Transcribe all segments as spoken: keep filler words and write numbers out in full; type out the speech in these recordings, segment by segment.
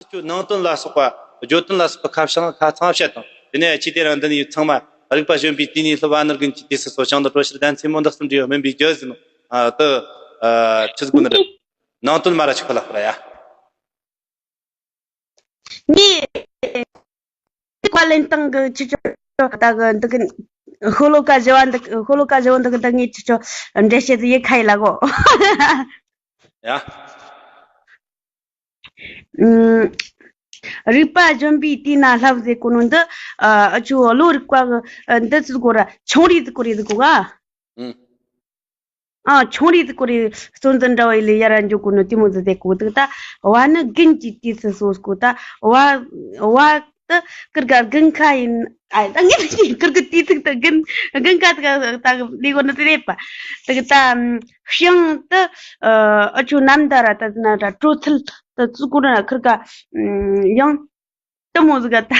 ཁྱོད་ནང་དོན་ལ་སོགས་པ་བརྗོད་དོན་ལ་སོགས་པ་ཁ་བྱང་ཁ་ཚང་བཤད་དང་། དེ་ནས་ཅི་དེ་རང་འདི་ནས་ཚང་མ་རིག་པ་གཞོན་པའི་དུས་ནས་སློབ་བ་ནི་རྒན་གྱི་དུས་སུ་སོ་བྱང་དུ་གྲོལ་ཕྱིར་གདན་ཚེ་མོ་འདི་གསུམ་འདྲེས་སྨིན་པའི་རྒྱུ་ཟིན། ཨ་དུ་ཨ་ཆི་ཟིག་གོ་ནི་རེད། ནང་དོན་མ་ར་ཆི་ཁོ་ལ་ཁོ་ར་ཡ། ངས་བཀའ་ལན་སྟེང་གི་ཁྱེད་ཚོ་ད་གི་འདི་གི་ཤོ་ལོ་ཀ་བཞི་བ་འདི་ཤོ་ལོ་ཀ་བཞི་བ་འདི་གི་ད་ངས་ཁྱེད་ཚོ་འགྲེལ་བཤད་ཡེ་ཁ་ཡི་ལ་གོ། ཡ། ཨུམ། རིག་པ་གཞོན་པའི་དུས་ན་བསླབ་ཟེར་གོ་ནོ་འདི་ཨ་ཨ་ཆུ་བློ་རིག་པ་གི་འདི་ཚོ་གོ་ར་ཆུང་རིག་ཟེར་གོ་རེད་ཟེར་གོ་ག། ཨུམ། ཨ། ཆུང་རིག་སྐོར་རེ་གཙོ་འཛིན་འདྲ་བ་ཡི་ལས་ཡར་འཇོག་གོ་ནོ་དེ་མོ་ཟིག་དེ་གོ་འདུག་ད་བ་ནི་རྒན་གྱི་དུས་སུ་སོ་སྐོ་ད་བ་བ་ད་ཀིར་ག་རྒན་ཁ་ཡིན། ཨ་ད་ངས་ཀིར་གི་དུས་ཚིགས་ད་རྒན་རྒན་ཁ་ད་ད་ལས་གོ་ནི་དེ་རེད་པ། ད་གི་ད་ཤིང་ད་ཨ་ཆུ་ནམ་ད་ར་ད་ན་ད་དྲོ་ཚུལ་ད་ཙུ་གུ་ན་ཁིར་ག་ཡང་། དེ་མོ་ཟིག་ག་ད།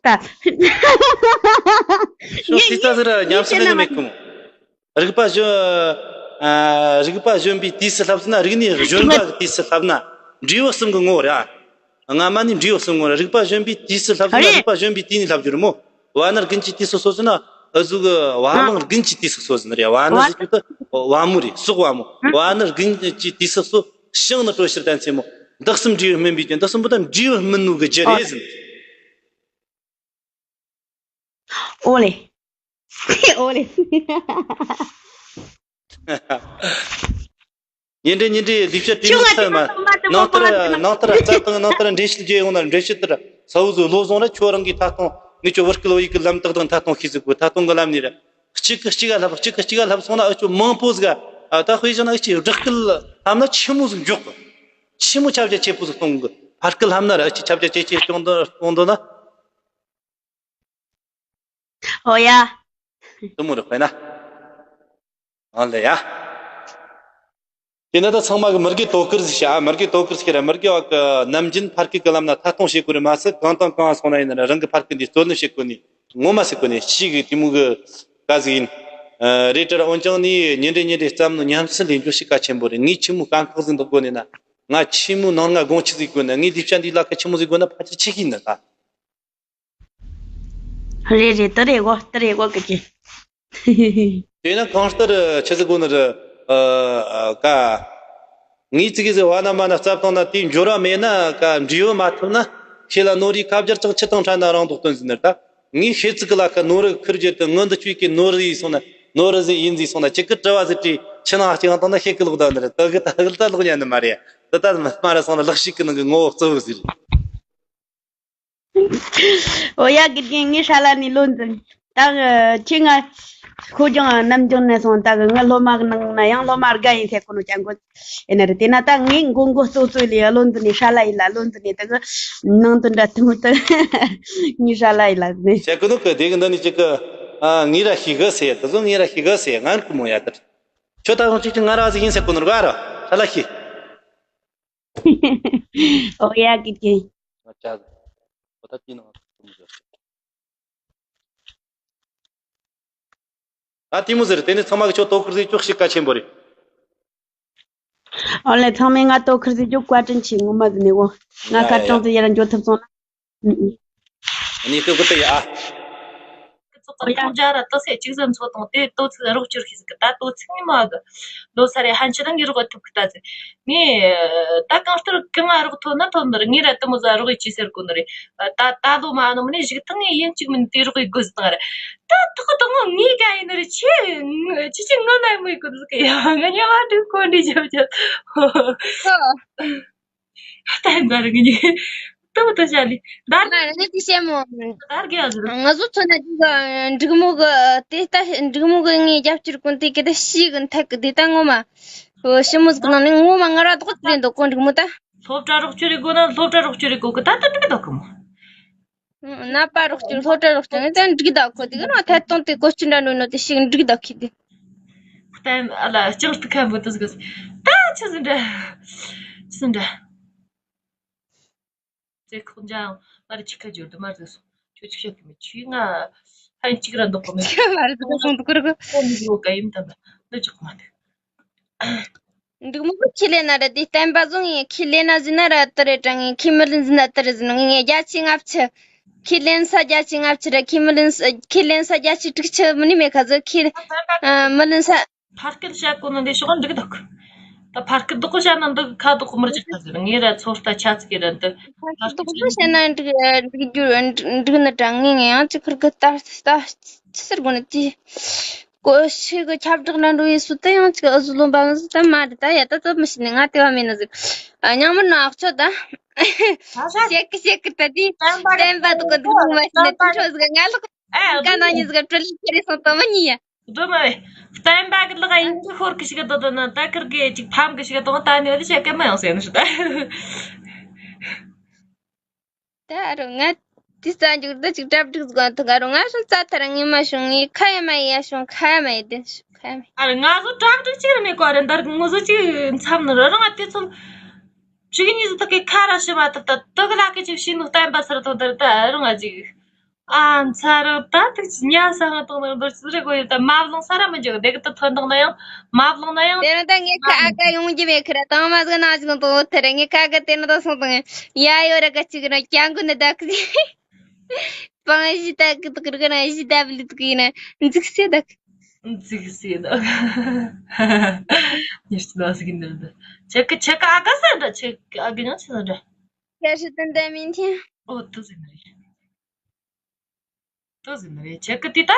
ད། ཤོག་ཅིག་ད་ཟེར་ཉམས་སུ་ལེན་མེད་ཀུན། རིག་པ་གཞོན། ཨ། རིག་པ་གཞོན་པའི་དུས་སུ་བསླབས་ཟིན་ན་རིག་གནས་གཞོན་པ་གི་དུས་སུ་བསླབས་ན། འབྲས་བུ་གསུམ་གི་ངོ་བོ་རེད། ཨ། སྔ་མ་ནས་འབྲས་བུ་གསུམ་ངོ་རེད། རིག་པ་གཞོན་པའི་དུས་སུ་བསླབས་ཟིན་ན་རེད། རིག་པ་གཞོན་པའི་དུས་ནས་བསླབ་རྒྱུ་རེད་མོ། བ་ནི་རྒན་གྱི་དུས་སུ་སོ་ཟིན་ན། ཨ་ཟུག་གི་བ་ཨ། གླང་རྒན་གྱི་དུས་སུ་སོ་ཟིན་རེད། བ་ནི་ཨ། ཟུག་གི་བ་མོ་རེད། སོག་བ་མོ། ཨ། བ་ནི་རྒན་གྱི་དུས་སུ་སོ། ཤིང་ནི་དྲོད་ཕྱིར་གདན་ཚེ་མོ། འདི་གསུམ་འབྲས་བུ་སྨིན་པའི་རྒྱུ། འདི་གསུམ་པོ་ད་འབྲས་བུ་སྨིན་ནོ་གི་རྒྱུ་རེད་ཟེར། ཨོ་ལེ། ཨོ་ལེ། ཉིན་རེ་ཉིན་རེ་ལས་བྱེད་བྲིས་ཁྱོད་ནས་ང་ཚད་མ། དེ་མ་ནང་ལྟར་དེ་མ་ནང་ལྟར་རྩ་དང་ནང་ལྟར་འགྲེལ་བཤད་རྒྱུ་ཡོང་ན་འགྲེལ་བཤད་ལྟར་ས་བོ་ཟོ་བློ་བཟང་ར་ཁྱོད་རང་གིས་ད་དུང་ངས་ཁྱོད་བུ་སྐུལ་བོ་ཡིག་གི་ལམ་ཏག་དང་ད་དུང་ཤེས་ཟིག་གོ། ད་དུང་གི་ལམ་ནས་ར་གཅིག་གི་གཅིག་ག་ལྷབ། གཅིག་གི་གཅིག་ག་ལྷབ་སོང་ན་ཨ་ཁྱོད་མང་པོ་ཟིག་ཨ་ད་དཔེ་བཞག་ན་ཨ་ཅེ་སྦྲགས་སྐུལ་ལྷབ་ན་ཆི་མོ་ཟིག་འཇོག་གི། ཆི་མོ་ཁྱབ་རྒྱ་ཆེ་པོ་ཟིག་གཏོང་གི། ཕར་སྐུལ་ལྷབ་ན་ར་ཨ་ཅེ་ཁྱབ་རྒྱ་ཆེ་ཆེ་གཏོང་འདོད་གཏོང་འདོད་ན། ཨོ་ཡ། དུ་མོ་རུ་དཔེ་ན། ཨོ་ལེ་ཡ། དེ་ན་ད་ཚང་མ་གི་མི་དགེ་དོ་ཁུར་ཟིག་བྱ། མི་དགེ་དོ་ཁུར་ཟིག་ར་མི་དགེ་བ་གི་ནམ་རྒྱུན་ཕར་སྐུལ་གི་ལམ་ན་ཐད་གཏོང་བྱེད་དགོས་རེད། མ་ཟད་གང་དང་གང་སོང་ན་ཡིན་ན་རང་གི་ཕར་སྐུལ་འདི་རྩོད་ལེན་བྱེད་དགོས་ནི། ངོ་མ་ཟེར་དགོས་ནི་ཤི་གི་དེ་མོ་གི་ག་ཟིག་ཡིན། ཨ་རེད་དྲ་འོན་ཀྱང་ནི་ཉིན་རེ་ཉིན་རེ་བརྩམས་ནོ་ཉམས་སུ་ལེན་རྒྱུ་ཞིག་གལ་ཆེན་པོ་རེད། ངས་ཆི་མོ་དཀའ་ཁག་ཟིག་འདུག་དགོས་ནི་ན། ང་ཆི་མོ་ནང་ང་དགོང་ཆི་ཟིག་དགོས་ན། ངས་ལས་བྱ་འདི་ལ་ཁ་ཆི་མོ་ཟིག་དགོས་ན་ཕལ་ཆེར་ཆི་གི་ཡིན་ན་ད། རེད་རེད། དེ་རེད་གོ། དེ་རེད་གོ་གི་ཅི། དེས་ན་གང་ལྟར་ཆི་ཟིག་དགོས་ནི་རེད། ཨ་ཨ་ཀ་ངས་ཙི་གེ་ཟིག་བ་ན་མ་ན་རྩ་བཏང་ན་དེའི་འབྱོར་བ་མེད་ན་ཀ་འབྲས་བུ་མ་ཐོབ་ན། ཁྱེད་ལ་ནོར་རིགས་ཁ་བྱར་ཙག་ཆི་དང་ཕྲ་ན་རང་ལྡོག་སྟོན་ཟིན་ནི་རེད་ད། ངས་ཤེས་ཚིག་གི་ལ་ཁ་ནོར་རིགས་ཁུར་རྒྱུ་དེ་སྔོན་དུ་བཅུག་གི་ནོར་རིགས་ཡིན་སོང་ན་ནོར་རིགས་ཡིན་ཟིག་སོང་ན་ཅི་གི་དྲི་བ་ཟིག་དྲིས་ཕྱི་ནང་གཅིག་ཡང་བཏང་ན་ཤེས་གི་ལོག་ད་ནི་རེད། དེ་གི་ད་གི་ད་ལོག་ཉན་ནི་མ་རེད། དེ་ད་མ་ར་སོང་ན་ལག་ཤེས་གི་ནང་གི་ངོ་བོ་གཙོ་བོ་ཟིག་རེད། ཨོ་ཡ། དགེ་རྒན་ངའི་ཧྲ་ལ་ནི་ལོ་འཛིན། ད་ཁྱེད་ང་ཁོ་ཀྱང་ནམ་ཀྱང་ནས་སོང་། ད་གི་ང་སློབ་མ་གི་ནང་ན་ཡང་སློབ་མ་དགའ་ཡིན་ཟེར་གོ་ནོ་ཀྱང་གོ་ཨེ་ན་རེད། དེ་ན་ད་ངས་མགོ་མགོ་གཙོ་གཙོ་ལས་ལོ་འཛིན་ནས་ཧྲ་ལ་ཡིན་ལ་ལོ་འཛིན་ནས་ད་གི་ནང་དུ་འདྲ་དུ་མོ་ད་ངའི་ཧྲ་ལ་ཡིན་ལ་ནས་ཟེར་གོ་ནོ་གི། དེ་གི་འདི་ནི་ཅིག་གི་ཨ་ངའི་ར་ཤི་གི་ཟེར། ད་གཟོད་ངའི་ར་ཤི་གི་ཟེར། ང་ར་ཀུ་མོ་ཡ་ད་ཁྱོད་ད་གཟོད་ཅིག་ཅིག་ང་ར་ཟིག་ཡིན་ཟེར་གོ་ནོ་ར་ག་ར་ཧྲ་ལ་ཤི། ཨོ་ཡ་དགེ་རྒན། ང་ཅག་ཨོ་ད་དེ་ནང་ཐུག་མི་འཇོག་ཨ་དེ་མོ་ཟེར། དེ་ནི་ཚང་མ་གི་ཆོ་དོ་ཁུར་ཟིག་ཅོག་ཤིག་གལ་ཆེན་པོ་རེད། ཨོ་ལེ། ཚང་མས་ང་དོ་ཁུར་ཟིག་ཅོག་བཀའ་དྲིན་ཆེ། ངོ་མ་ཟིག་ནས་འོ། ང་ཡ་ཡ་ཁ་ཡ། གྲངས་ཚོ་ཡར་འཇོག་ཐུབ་སོང་ན། ཨུ་ཨུ། ཨ་ནི་ཁོ་ཁོ་ཏི་ཡ་ཨ། ཚོགས་པ་ཐོང་རྒྱ་ར་ཏོ་སེ་གཅིག་ཟན་ཚོ་དང་དེ་ཏོ་ཚིག་རོགས་སྐྱོར་ཤེས་ཟིག་གི་ད་ཏོ་ཚིག་ནི་མ་གི་ལོ་ས་རེ་ཧན་ཆི་དང་ངི་རོགས་ཐུབ་གི་ད་ཟེར། ངས་ད་གང་ལྟར་གི་ང་རོགས་ཐོབ་ན་ཐོབ་ནི་རེད། ངས་ར་དུ་མོ་ཟ་རོགས་ཡི་ཅི་ཟེར་གོ་ནི་རེད། ད་ད་ལོ་མ་ནོ་མ་ནི་ཞིག་ཐང་ངས་ཡིན་གཅིག་མིན་དེ་རོགས་ཡི་དགོས་ཟིག་དང་རེད། ད་ཐོག་དང་ངོ་ངས་ག་ཡིན་ནི་རེད། ཆི་ཆི་ཆི་ངོ་ན་མོ་ཡི་གོ་ཟིག་གི་ཡ་ང་ཉལ་བ་དུ་ཁོ་འདྲི་ཆབ་ཆབ། ད་འདར་གི་ནི། ཏོ་ཏོ་ཤ་ལི། འདར། ང་རང་ཉིད་ཀྱི་སེམས་མོ། འདར་གི་ཨ་ཟུར། ང་ཟུར་ཚོ་ན་འགྲིག་གི་འགྲིག་མོ་གི་དེ་ལྟ་འགྲིག་མོ་གི་ངའི་རྒྱབ་སྐྱོར་ཀུན་དེ་གི་ད་ཤི་གི་འཐད་གི་དེ་ལྟ་ངོ་མ། ཤི་མོ་ཟིག་ནང་ནས་ངོ་མ་ང་ར་དོག་ཅི་འདུག་གོ་འགྲིག་མོ་ད། སློབ་གྲྭ་རོགས་སྐྱོར་རེ་དགོས་ན་སློབ་གྲྭ་རོགས་སྐྱོར་རེ་དགོས་གི་ད་ད་འགྲིག་གི་འདུག་གི་མོ། ནད་པ་རོགས་སྐྱོར་སློབ་གྲྭ་རོགས་སྐྱོར་ནི་ད་འགྲིག་གི་འདུག་གོ་དེ་གི་ནང་ཐད་གཏོང་དེ་གོ་སྐྱོན་འདྲ་འགྲོ་ནོ་དེ་ཤི་གི་འགྲིག་གི་འདུག་གི་དེ། བསྟན་ཨ་ལ་ལྕགས་ཐིག་ཁ་མི་ཏི་ཟིག་ད་ཆི་ཟིག་འདྲ། ཆི་ཟིག་འདྲ། ཙེ་ཁོག་འཇང་མར་ཆི་ཁ་འཇོར་དུ་མར་ཟིག་སོང་། ཁྱོད་ཆི་ཤ་གི་མི་ཆུའི་ང་ཧན་གཅིག་ར་འདོག་གི་མི་ཆུ་མར་ཟིག་སོང་འདུག་གི་ར་གི་ཁོ་མི་ཡོད་ག་ཡིན་དམ་ལ་ནུ་ཅིག་མ་འདུག་འདུག་མོ་ཁས་ལེན་ན་ར་དེ་བསྟན་པ་བཟུང་ངས་ཁས་ལེན་ན་ཟིན་ན་ར་ཏི་རེ་དྲང་ངས་ཁས་མི་ལེན་ཟིན་ན་ཏི་རེ་ཟིན་ངས་ངས་བརྒྱ་ཆ་ལྔ་བཅུ། ཁས་ལེན་ས་བརྒྱ་ཆ་ལྔ་བཅུ་ར་ཁས་མི་ལེན་ས་ཁས་ལེན་ས་བརྒྱ་ཆ་དྲུག་ཅུ་མིན་ནི་མེད་ཁ་ཟོ་ཁས་ཨ་མི་ལེན་ས། ཕར་སྐད་བཤད་གོ་ནི་འདི་ཤོག་འགྲིག་འདུག་ད་ཕར་སྐད་དོག་པོ་བཤད་ན་འདི་ཁ་དོག་པོ་མི་རྒྱག་ཁ་ཟེར། ངས་ར་ཚོད་ལྟ་ཆ་ཚིག་གི་ར་འདི་ཕར་སྐད་བཤད་ན་འགྲིག་འགྲིག་རྒྱུ་འགྲིག་ནི་དྲང་ངས་ངས་ཡང་ཅིག་ཁུར་གི་ལྟ་ལྟ་ཅི་ཟེར་དགོས་ནི་ཅི། གོ་ཤི་གི་ཁྱབ་བསྒྲགས་ལ་འགྲོ་ཡི་སུ་དེ་ཡང་ཅིག་ཨུ་ཟུ་ལོན་པ་ཟི་ད་མ་རེད། ད་ཡ་ད་ཙོ་མི་ཤི་ནི་ང་དེ་བ་མེད་ནི་ཟིག་ཨ་ཉང་མི་ནོ་ཨག་ཆོ་ད་ཤེ་གི་ཤེ་གི་ད་དེ་བསྟན་པ་དུ་གི་འདུག་མ་ཤི་ནི་དུ་ཆོ་ཟིག་ང་ལོག་ཀ་ན་ཉི་ཟིག་ཀྲུ་ལི་ཁྱེར་སོང་ད་མི་ཉི་ཡ། སྒྲོལ་མ་བས། བསྟན་པ་གི་ལག་ཡིན་གྱི་ཤོར་གི་ཞིག་གི་དོ་དོ་ན་ད་ཁིར་གི་ཅིག་ཕམ་གི་ཞིག་གི་དོ་ད་ནི་བ་ལི་བཤད་གི་མ་ཡོང་ཟེར་ནི་ཞུ་ད། ད་རུང་ང་དེ་རྩ་འཇུག་ད་ཅིག་གྲ་སྒྲིག་གོ་ཐུག་ཨ་རུང་ང་སོང་རྩ་ཐར་ངེས་མ་བྱུང་ངས་ཁ་ཡ་མ་ཡ་བྱུང་ཁ་ཡ་མ་ཡ་དེ་ཁ་ཡ་མ་ཡ། ཨ་རུང་ང་ཚོ་གྲ་སྒྲིག་ཅིག་ར་མེད་གོ་རེ་འདར་ངོ་ཚོ་ཅིག་མཚམས་ནི་ར་རུང་ང་དེ་ཚོ་ཅིག་གཉིས་ཚོ་ཐག་གི་ཁ་ར་ཤི་མ་ཐུབ་ད་དུ་གི་ལ་གི་ཅིག་ཤི་ནུ་བསྟན་པ་སར་ཐོན་དར་ད་ཨ་རུང་ང་ཅིག་ཨ་མཚར་རོ་ད་ཐུག་ཅི་ཉ་ས་ང་དང་ནང་འདོར་ཅི་རེ་གོ་ཡོད་ད་མ་བླངས་ས་ར་མི་འཇོག་དེ་གི་ད་ཐོན་དང་ན་ཡང་མ་བླངས་ན་ཡང་། དེ་རིང་ད་ངས་ཁ་ཨ་ཀ་ཡོང་རྒྱུ་མེད་ཁི་ར་དང་མ་ཟིག་ན་ཟིག་དང་འོ་ཐེ་རེ་ངས་ཁ་ཨ་ཀ་དེ་ན་ད་སོང་དང་ཡ་ཡོ་ར་ག་ཅིག་ན་ཀྱང་གུ་ནི་ད་གི་པང་ཞི་ད་གི་དུ་གི་ར་ག་ན་ཞི་ད་བི་ལི་དུ་གི་ན་འཛིག་སེ་ད་གི། འཛིག་སེ་ད་གི། ཉེར་གཅིག་ན་ཟིག་ནི་ད་ཆེ་གི་ཆེ་གི་ཨ་ཀ་ས་ད་ཆེ་གི་ཨ་གི་ཉང་ཆེ་ད་ད། ཁྱེད་ཤི་ཏན་ད་མིན་ཐེ། ཨོ་ད་ཟིག་ནི་རེད། ཏོ་ཟིན་རེད་ཆེ་གི་དེ་ད།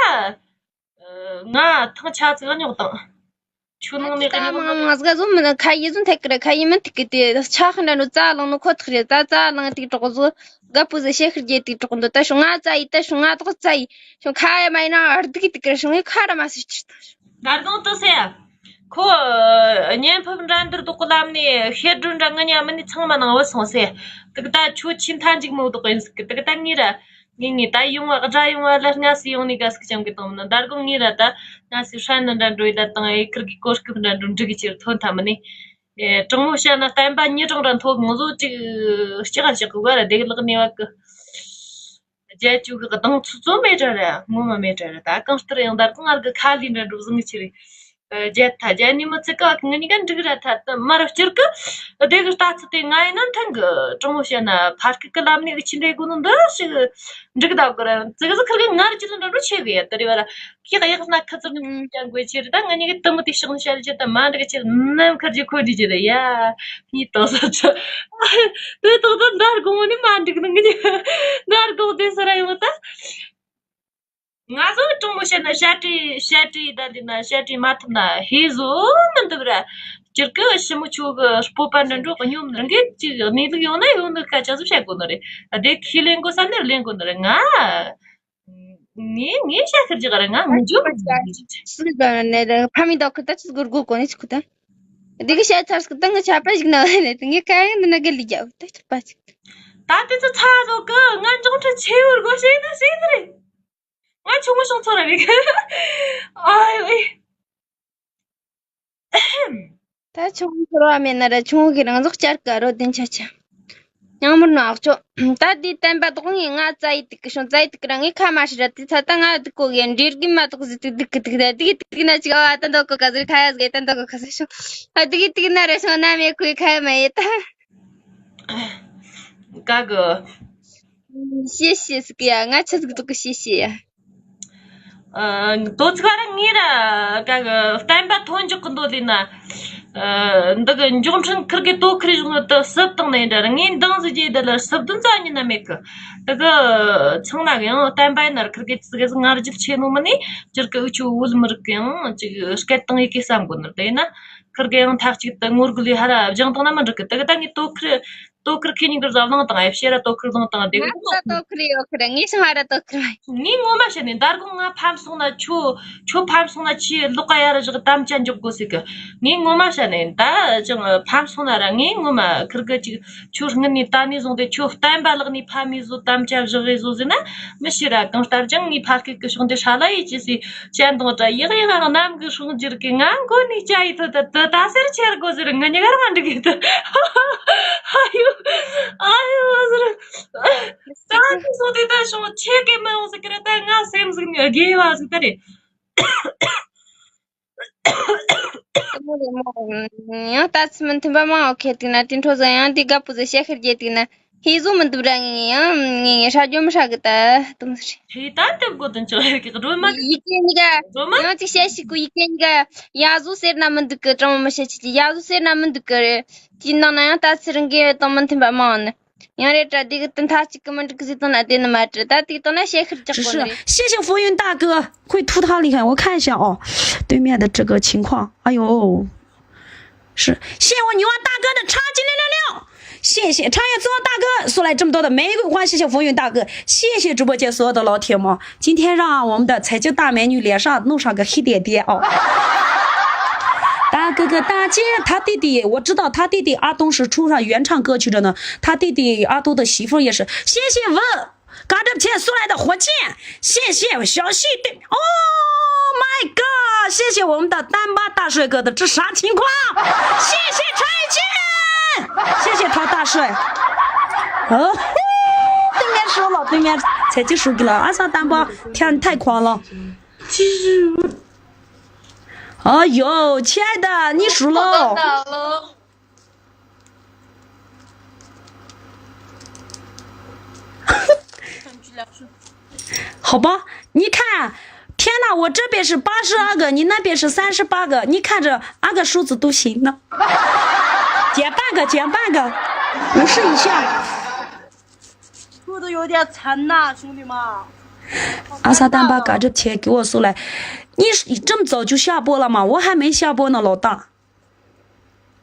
ང་ཐང་ཆ་ཚིག་རྙོག་དང་། ཆུ་ནང་ནས་ད་མང་ང་ཟིག་ཟོ་མི་ཁ་ཡི་ཟོ་ཐེག་གི་རེད། ཁ་ཡི་མི་ཐེག་གི་དེ་ཆ་ཁ་འདྲ་འགྲོ་རྩ་ལང་ནོ་ཁོ་ཐག་རེད། ད་རྩ་ལང་ཐིག་གྲོགས་ཟོ་དགའ་པོ་ཟོ་ཤེ་ཁི་རྒྱལ་ཐིག་གྲོགས་འདུག་ད་ཤོ་ང་རྩ་ཡི་ད་ཤོ་ང་ཐོག་རྩ་ཡི་ཤོ་ཁ་ཡ་མ་ཡི་ན་ཨར་དུ་གི་ཐིག་གི་རེད། ཤོ་ངའི་ཁ་ར་མ་སི་ཆི་ད། ད་རུང་ཏོ་སེ། ཁོ་གཉེན་ཕབ་འགྲན་བསྡུར་དོག་གོ་ལམ་ནས་ཤེར་སྒྲོན་འདྲ་ངི་ཉ་མི་ནི་ཚང་མ་ནང་བུད་སོང་སེ། དུག་ད་ཆོ་ཆིན་ཐ་འཇིག་མོ་དོག་ཡིན་སི་གི་དུག་ད་ངི་ར། ངི་ངི་ད་ཡོང་བ་དགྲ་ཡོང་བ་ལ་སྔ་སི་ཡོང་ནི་ག་སི་ཅང་གི་དང་མི་ན་ད་རྒོ་ངི་ར་ད་སྔ་སི་ཧྲན་ནི་འདྲ་འགྲོ་ཡི་ད་དང་ཨེ་ཁིར་གི་གོ་སྐབས་འདྲ་འགྲོ་འགྲིག་གི་ཅིར་ཐོན་ཐ་མི་ནི། ཨེ་དྲང་མོ་བཤད་ན་བསྟན་པ་ཉི་གྲངས་ར་མཐོ་ངོ་ཟོ་ཅིག་ལྕགས་ལྕགས་གི་བ་ར་དེ་གི་ལག་ནི་བ་གི། རྒྱལ་ཇུ་གི་གདངས་ཚུ་ཚོ་མེད་དྲ་ར་ངོ་མ་མེད་དྲ་ར་ད་གང་ལྟར་ཡང་ད་རུང་ང་གི་ཁ་ལི་འདྲ་འགྲོ་བཟང་གི་ཆི་རེད། རྒྱལ་ཐ་རྒྱལ་ཉི་མོ་ཚིག་ག་བ་ངི་ཉི་ག་འགྲིག་ར་ཐ་ད་མར་སྤྱིར་གི་སྡེ་གི་ལྟ་ཚུལ་དེ་ང་ཡིན་ན་མཐུན་གི། དྲང་མོ་བཤད་ན་ཕར་སྐད་གི་ལམ་ནས་ཨི་ཆི་འདྲེ་དགོ་ནོ་འདི་ཞིག་འགྲིག་ད་གི་ར་ཙི་གི་ཟི་ཁིར་གི་ངར་ཅི་ལ་འདྲ་འགྲོ་ཆེ་གི་ཡ་ད་རེ་བ་ར་ཁྱི་ག་ཡག་ན་ཁ་ཚུར་ཀྱང་དགོས་ཆེ་རེད། ད་ང་ཉི་གི་དུ་མོ་དེ་ཤོག་ནི་བཤད་རྒྱུ་ད་མ་འགྲིག་ཆེ་ནམ་ཁར་གྱི་ཁོ་འདྲི་རྒྱུ་རེད་ཡ། ངས་དོགས་ས་ཚོ། དེ་དོགས་ད་འདར་དགོང་ནི་མ་འགྲིག་ནི་ངི་ཉི་འདར་དགོང་དེ་སུ་ར་ཡོང་ད། ང་ཚོ་དྲང་མོ་བཤད་ན་བཤད་གྲྭའི་བཤད་གྲྭའི་ད་འདི་ན་བཤད་གྲྭའི་མ་ཐུབ་ན་ཧེ་བཟོ་མི་འདུག་ར། སྤྱིར་གི་ཞི་མོ་ཆོ་གི་སྤོབས་པ་འདྲ་འགྲོ་གི་སྙོམས་ནི་འགི་ཅིག་གནས་ལུགས་ཡོང་ན་ཡོང་ནི་སྐད་ཆ་ཟིག་བཤད་དགོས་ནི་རེད། དེ་ཁས་ལེན་དགོས་ས་ནི་ལེན་དགོས་ནི་རེད། ང་ངས་ངས་བཤད་ཁར་ཅིག་ར་ང་མི་འཇོག་སུ་གི་ནས་ཕ་མི་དོ་ཁུ་ད་ཆི་གུར་གུ་གོ་ནི་ཆི་ཁུ་ད། དེ་གི་བཤད་ཚར་སྐུ་ད་ངི་ཆ་པ་ཞིག་ན་བ་ནས་ངས་ཁ་ཡང་འདི་ན་གི་ལི་རྒྱབ་ད་ཆི་པ་ཆི། ད་དེ་ཚོ་ཚ་ཟོ་གི་ང་འབྱུང་འཕྲུལ་ཆེ་བོར་གོ་ཤེས་ན་ཤེས་ནི་རེད། ང་ཆུང་ངུ་ཤོང་ཚོ་ར་བི་གི། ཨ་ཡོ་ཨེ། ད་ཆུང་ངུ་ཚོར་བ་མེད་ན་ར་ཆུང་ངུ་གི་རང་ཟོག་བསྐྱར་ག་རོ་དེན་ཆ་ཆ། ཡང་མུར་ནོ་ཨག་ཅོ། ད་དེ་བསྟན་པ་དོག་ངས་ང་རྩ་ཡི་དུག་གི་ཤོང་རྩ་ཡི་དུག་གི་ར་ངས་ཁ་མ་ཧྲི་ར་དེ་ཚ་ད་ང་དུག་གོ་གི་འདྲེར་གི་མ་དོག་ཟི་དུག་དུག་གི་དུག་ད་དུག་གི་དུག་ན་ཅིག་ཨ་ད་འདོག་གོ་ག་ཟི་ཁ་ཡ་ཟི་ད་འདོག་གོ་ག་ཟི་ཤོང་ཨ་དུག་གི་དུག་ན་ར་ཤོང་ན་མེ་ཁུའི་ཁ་ཡ་མ་ཡེ་ད། ག་གི། ཤེས་ཤེས་ཟིག་ཡ་ང་ཆི་ཟིག་འདུག་གི་ཤེས་ཤེས་ཡ། ཨ། དོ་ཚིག་ར་ངེ་ར་ག་གི་བསྟན་པ་ཐོན་འཇོག་གི་འདོད་ལས་ན། ཨ། འདི་གི་འབྱུང་ཕྲན་ཁིར་གི་དོ་ཁིར་བཞུགས་ནི་དུ་སུབ་བཏང་ནས་འདྲ་ར་ངས་འདང་ཟིག་རྒྱས་དེ་ལ་སུབ་དོན་རྩ་ཉིད་ན་མེད་གི། དེ་གི་ཚང་ན་གི་ཡང་བསྟན་པ་ཡིན་ན་ར་ཁིར་གི་ཙི་གི་ཟིག་ང་རྒྱུད་ཆེ་ནོ་མི་ནི་སྤྱིར་གི་འུ་ཆོ་བོད་མི་རིགས་གི་ཡང་ཅིག་སྐད་བཏང་ཡི་གི་བསམ་གོ་ནི་རེད། དེ་ཡིན་ན་ཁིར་གི་ཡང་མཐའ་གཅིག་ཏུ་ངོ་རྒོལ་ལས་ཧ་ར་སྦྱང་བཏང་ན་མི་འགྲིག་གི། དེ་གི་ད་ངས་དོ་ཁིར། དོ་ཁུར་ཁེ་ཉིན་གི་རྫ་བླངས་དང་ཨེ་ཕྱེ་ར་དོ་ཁུར་བླངས་དང་ཨེ་ཕྱེ་ར་དོ་ཁུར་བླངས་དང་། ང་ད་དོ་ཁུར་ཡོད་ཁུར་ངས་ཤང་ཧ་ར་དོ་ཁུར་བ། ངས་ངོ་མ་བཤད་ནས་ད་དགོང་ང་ཕམ་སོང་ན་ཁྱོ་ཁྱོ་ཕམ་སོང་ན་ཁྱིའི་ལོག་ག་ཡ་ར་བཞག་དམ་བཅའ་འཇོག་དགོས་ཟེར་གི། ངས་ངོ་མ་བཤད་ནས་ད་ཅང་ཕམ་སོང་ན་ར་ངས་ངོ་མ་ཁུར་གི་ཅིག་ཁྱོ་སྔུན་ནས་ད་ནས་བཟུང་སྟེ་ཁྱོ་བསྟན་པ་ལག་ནས་ཕམ་མི་བཟོ་དམ་བཅའ་བཞག་གི་བཟོ་ཟེར་ན་མི་ཤེས་ར། གང་ལྟར་ཀྱང་ངས་ཕ་སྐད་གི་ཕྱོགས་འདི་ཧྲ་ལ་ཡེ་ཅི་ཟེར། ཅན་དང་འདྲ་ཡག་ཡག་གནམ་གྱི་སྲུང་འགྱུར་གྱི་ང་མགོ་ནས་བཅའ་ཡི་ཐོད་ད་དུ་ད་སེར་ཆེར་དགོ་ཟེར་ང་ཉི་གར་ང་འགྲིག་གི་ད། ཨ་ཡོ། ཨ་ཡོ་ཟེར། ད་ཁྱི་སོང་དེ་ད་ཤོང་ཆེ་གེ་མི་ཡོང་ཟེར་གི་རེད། ད་ང་སེམས་ཟིག་ནས་དགེ་བ་ཟིག་ད་རེད། ཡང་ལྟ་ཚུལ་མི་མཐུན་པ་མང་བ་ཁེལ་འདུག་ན་དེ་འཕྲོ་ཚོ་ཡང་དེ་དགའ་པོ་ཟེར་བཤད་ཁར་རྒྱས་འདུག་ན་ཧེ་བཟོ་མི་འདུག་ར། ངས་ཡང་ངས་ངས་ཧྲ་རྒྱོ་མི་ཧྲ་གི་ད་དུམ་ཟེར། ཧེ་ད་དེ་བགོ་དོན་ཆོ་ལ་ཡོད་གི་སྒྲོལ་མ། ཡི་གེ་གཉིས་ཀ་སྒྲོལ་མ། ཡང་ཅིག་བཤད་ཤིག་གོ། ཡི་གེ་གཉིས་ཀ་ཡ་བཟོ་ཟེར་ན་མི་འདུག་གི། དྲང་མོ་མི་བཤད་ཆེ་ཆེ་ཡ་བཟོ་ཟེར་ན་མི་འདུག་གི་རེད། དེའི་ནང་ན་ཡང་ལྟ་ཚུལ་རང་གི་དང་མི་མཐུན་པ་མང་བ་ནི། ཡང་རེད་དྲ་དེ་གི་དེ་མཐའ་གཅིག་གི་མི་འགྲིག་གི་ཟིག་བཏང་ན་དེ་ནི་མ་དྲི་ད་དེ་བཏང་ན་བཤད་ཁུར་ཅག་གོ་ནི་རེད། 谢谢浮云大哥，会吐他厉害，我看一下哦。对面的这个情况，哎呦，是，谢谢我女王大哥的超级六六六，谢谢超越自我大哥送来这么多的玫瑰花，谢谢浮云大哥，谢谢直播间所有的老铁们。 今天让我们的彩椒大美女脸上弄上个黑点点哦。大哥哥大姐，他弟弟，我知道他弟弟阿东是出上原唱歌曲的呢，他弟弟阿东的媳妇儿也是，谢谢文，嘎吱钱送来的火箭，谢谢小西对，Oh my god，谢谢我们的丹巴大帅哥的这啥情况？谢谢陈俊，谢谢陶大帅。哦，对面输了，对面才就输给了，阿桑丹巴。 天，太狂了。其实，哎呦，亲爱的，你输了。好吧，你看，天哪，我这边是八十二个，你那边是三十八个，你看这二个数字都行呢。减半个，减半个，五十以下。 输的有点惨呐，兄弟们。阿萨丹把嘎吱钱给我送来。你是这么早就下播了吗？我还没下播呢，老大。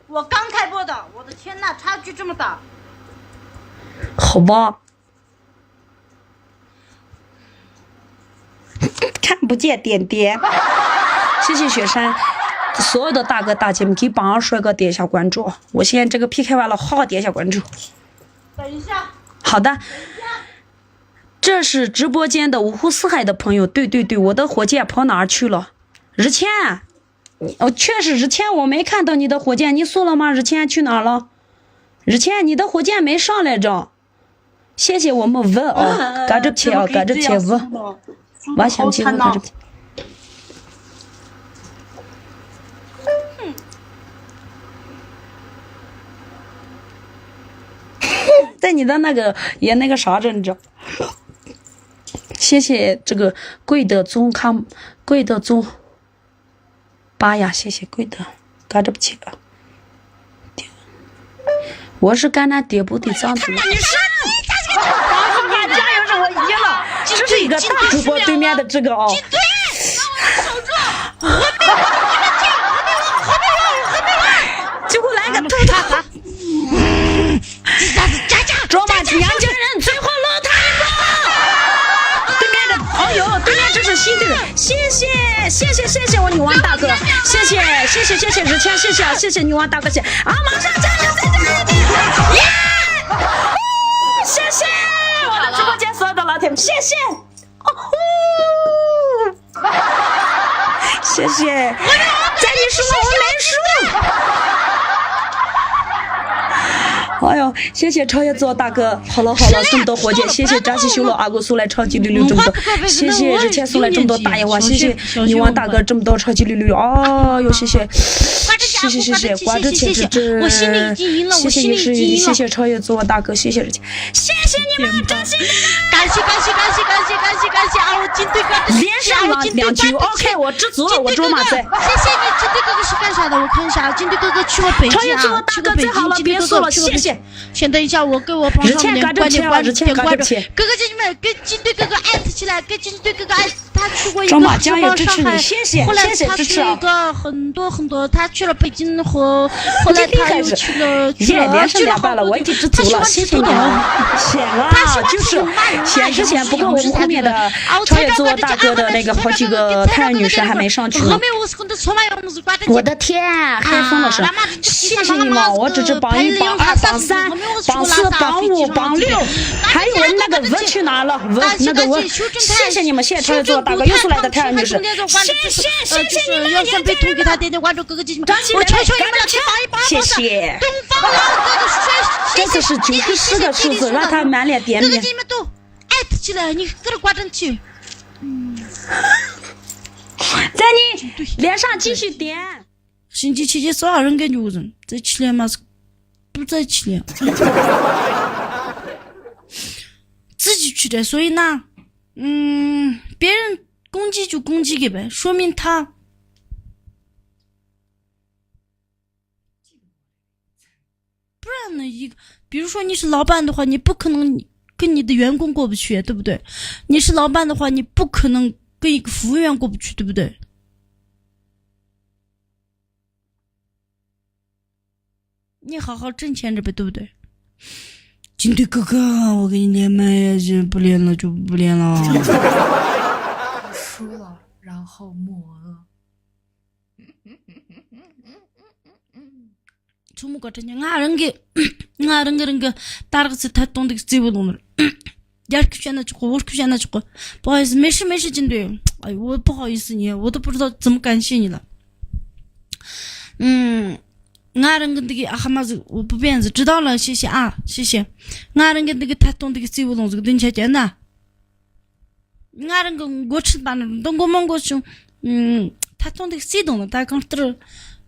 我刚开播的，我的天呐，差距这么大。好吧。看不见点点。谢谢雪山，所有的大哥大姐们给榜二帅哥点一下关注。我现在这个 P K 完了，好好点一下关注。等一下。好的。这是直播间的五湖四海的朋友。对对对，我的火箭跑哪儿去了？日谦，哦，确实，日谦，我没看到你的火箭，你送了吗？日谦去哪儿了？日谦，你的火箭没上来着。谢谢我们文哦，嘎吱钱哦，嘎吱钱文。 我想进入这个。在你的那个也那个啥着，你知道？谢谢这个贵德宗康，贵德宗巴呀，谢谢贵德，嘎吱钱。 我是干那点播的张主任。你说你家这个，加油，我赢了，这是一个大主播对面的这个哦。结果来个特大。 这下子加价，抓把娘家人最后落他一个。对面的，哦呦，对面这是新队友，谢谢谢谢谢谢我女王大哥，谢谢谢谢谢谢日天，谢谢啊，谢谢女王大哥，谢谢啊，马上加油，再加油点，耶！谢谢我的直播间所有的老铁们，谢谢。 谢谢，在你输了我没输。哎呦，谢谢超越做大哥，好了好了，这么多火箭，谢谢扎西修罗阿古送来超级六六这么多，谢谢日天送来这么多大烟花，谢谢女王大哥这么多超级六六，哎呦谢谢，谢谢谢谢，挂着钱这这，我心里已经赢了，我谢谢心里已经赢了。谢谢超越做大哥，谢谢日天。 谢谢你们，扎西哥哥。感谢感谢感谢感谢感谢感谢啊！我金队哥哥，连上了两局，OK，我知足了，我卓玛在。谢谢你，金队哥哥是干啥的？我看一下啊，金队哥哥去了北京啊，超越做大哥最好了，别输了，谢谢。先等一下，我给我帮上点关点关点关点，哥哥姐姐们跟金队哥哥艾特起来，跟金队哥哥艾特。 他去过一个什么上海，谢谢谢谢支持啊！后来他去了一个很多很多，他去了北京和后来他又去了去了，连胜两败了，我已经知足了，谢谢你们，显了就是显之前不够我们后面的超越做大哥的那个好几个太阳女神还没上去呢。我的天，海峰老师，谢谢你们，我只是榜一、榜二、榜三、榜四、榜五、榜六，还有我们那个文去哪了？ 文那个文，谢谢你们，谢谢超越做大哥又送来的太阳女神，谢谢谢谢你们，要算被通给他点点关注，哥哥姐姐们，我求求你们了，去榜一榜二榜三，谢谢。东方老哥哥，这个是九十四个数字，让他满脸点名。哥哥姐姐们都艾特起来，你个人挂上去。在你脸上继续点。心机姐姐说让人给女人，这气脸嘛是不在气脸。自己去的，所以呢，嗯，别人攻击就攻击给呗，说明他不然呢，一个，比如说你是老板的话，你不可能跟你的员工过不去，对不对？你是老板的话，你不可能跟一个服务员过不去，对不对？你好好挣钱着呗，对不对？金队哥哥，我给你连麦也是不连了就不连了。输了，然后默认。 ཚོགས་མི་བཀའ་དྲིན་ཆེ། ང་རང་གི་ང་རང་གི་རང་གི་ད་རག་ཚེ་ཐད་གཏོང་འདུག་རྩེ་བོ་ལོང་ནར། རྒྱ་སྐད་བཤད་ན་ཆོག་གོ། བོད་སྐད་བཤད་ན་ཆོག་གོ། 不好意思，没事没事，金队。哎，我不好意思你，我都不知道怎么感谢你了。嗯，ང་རང་གི་འདི་གི་ཨ་ཧ་མ་ཟིག་འོ་བུ་བན་ཟིག་指导了，谢谢啊，谢谢。ང་རང་གི་འདི་གི་ཐད་གཏོང་འདི་གི་རྩེ་བོ་ལོང་ཟིག་བདུན་ཆ་ཅན་ན། ང་རང་གི་འགོ་ཁྲིད་པ་ནི་འདི་མགོ་མང་འགོ་བྱུང་། ཐད་གཏོང་འདི་རྩིས་དང་ནི་ད་གང་ལྟར་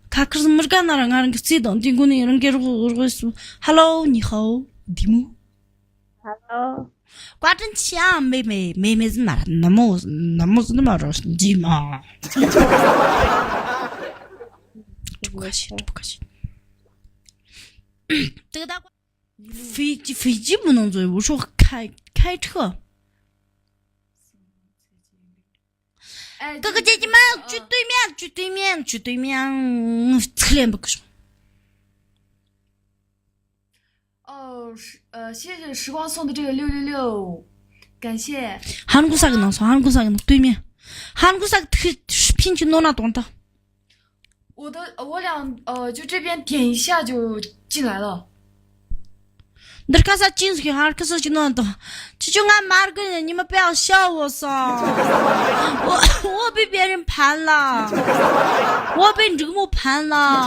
ཁ་ཁར་མི་དགའ་ན་ར་ང་རང་གི་རྩིས་དང་འདི་མགོ་ནས་རང་གི་རོགས་རོགས་སུ། Hello, 你好, Dimo. Hello. 挂真枪，妹妹，妹妹是哪？那么那么是那么着，Dimo。不客气，不客气。这个大。 飞机，飞机不能坐，我说开，开车。哎，哥哥姐姐们，去对面，去对面，去对面，嗯，侧脸不可说。哦，是，呃，谢谢时光送的这个六六六，感谢。韩国사람 나왔어, 한국 사람对面. 한국 사람 그拼音넣어놨다. 我的，我两，呃，就这边点一下就进来了。 འདིར་ཁ་ས་ཅིན་སུ་ཧར་ཁ་ས་ཅིན་ནོ་དང་། ཅི་ཅུ་ང་མར་གི་ཉི་མ་པའི་ཤ་བོ་ས། 我我被别人盘了。我被འབྲུག་མོ盘了。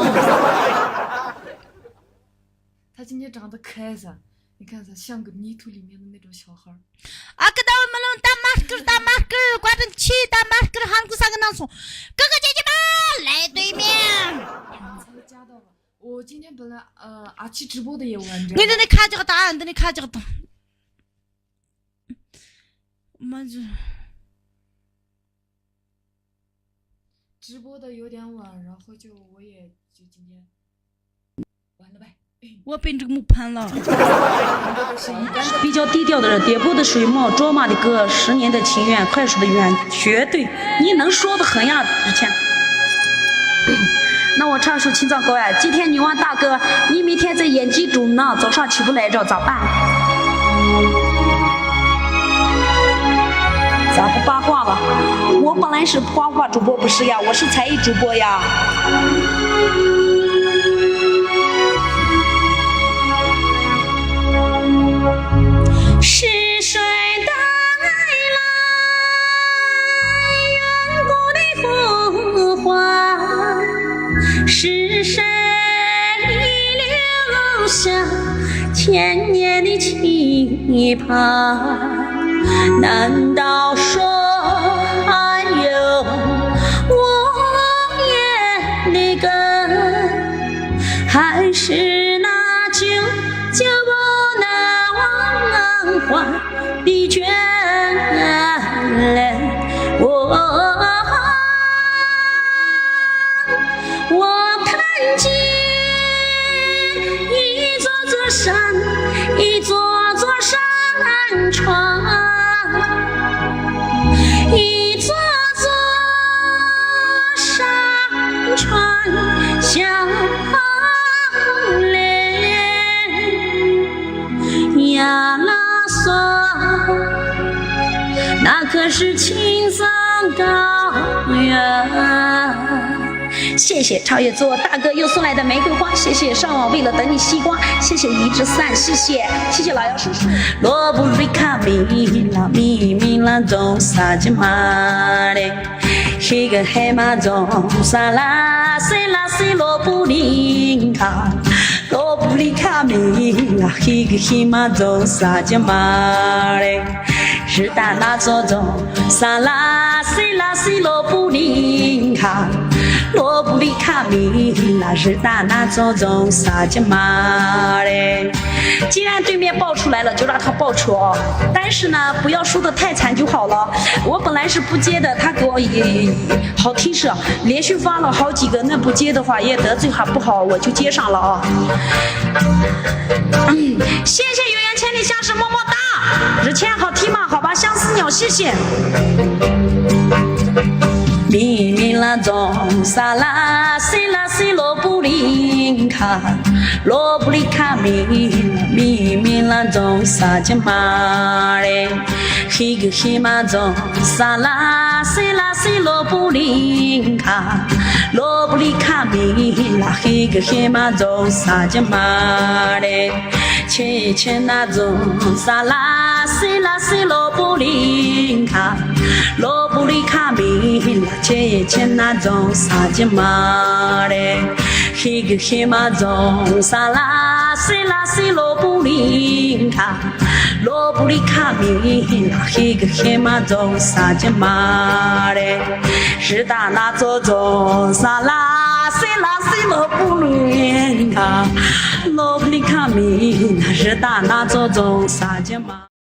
他今天长得可爱噻，你看他像个泥土里面的那种小孩儿。 ཨ་ཀི་ད་བུ་མི་ལོང་ད་མ་སྐུར་ད་མ་སྐུར། བཀའ་དྲིན་ཆེ་ད་མ་སྐུར། ཧང་གུ་ས་གི་ནང་སོང་། ཀི་ཀི་ཅེ་ཅེ་མ་ལས་对面。 刚才加到了，我今天本来呃阿七直播的也玩着。 ངས་འདི་ནས་ཁ་རྒྱག་ད། ཨ་འདི་ནས་ཁ་རྒྱག་ད། མ་ཇུ། 直播的有点晚，然后就我也就今天完了呗。 我被这个木盘了。 比较低调的人，点播的水墨，卓玛的歌，十年的情缘，快手的缘，绝对，你能说的很呀，之前。那我唱首青藏高原，今天女娲大哥，你明天在演技中呢，早上起不来着，咋办？ 咋不八卦了？我本来是八卦主播，不是呀，我是才艺主播呀。 谢谢超越做大哥又送来的玫瑰花，谢谢上网为了等你西瓜，谢谢一直散，谢谢谢谢老姚叔叔。罗布里卡米拉日达那祖宗萨吉玛嘞。既然对面报出来了，就让他报出哦。但是呢，不要输得太惨就好了。我本来是不接的，他给我也好听是连续发了好几个，那不接的话也得罪他不好，我就接上了啊。嗯，谢谢有缘千里相识，么么哒。日前好听吗？好吧，相思鸟，谢谢。咪咪啦中沙啦西啦西罗布林卡，罗布林卡咪咪咪啦中沙吉玛嘞，嘿个嘿嘛中沙啦西啦西罗布林卡，罗布林卡咪啦嘿个嘿嘛中沙吉玛嘞。 切切那种沙拉西拉西罗布林卡，罗布林卡米拉切切那种沙吉玛嘞，嘿个嘿嘛种沙拉西拉西罗布林卡，罗布林卡米拉嘿个嘿嘛种沙吉玛嘞，是打那种种沙拉西拉西罗布林卡。 罗布林卡米拉日达那祖宗萨吉玛。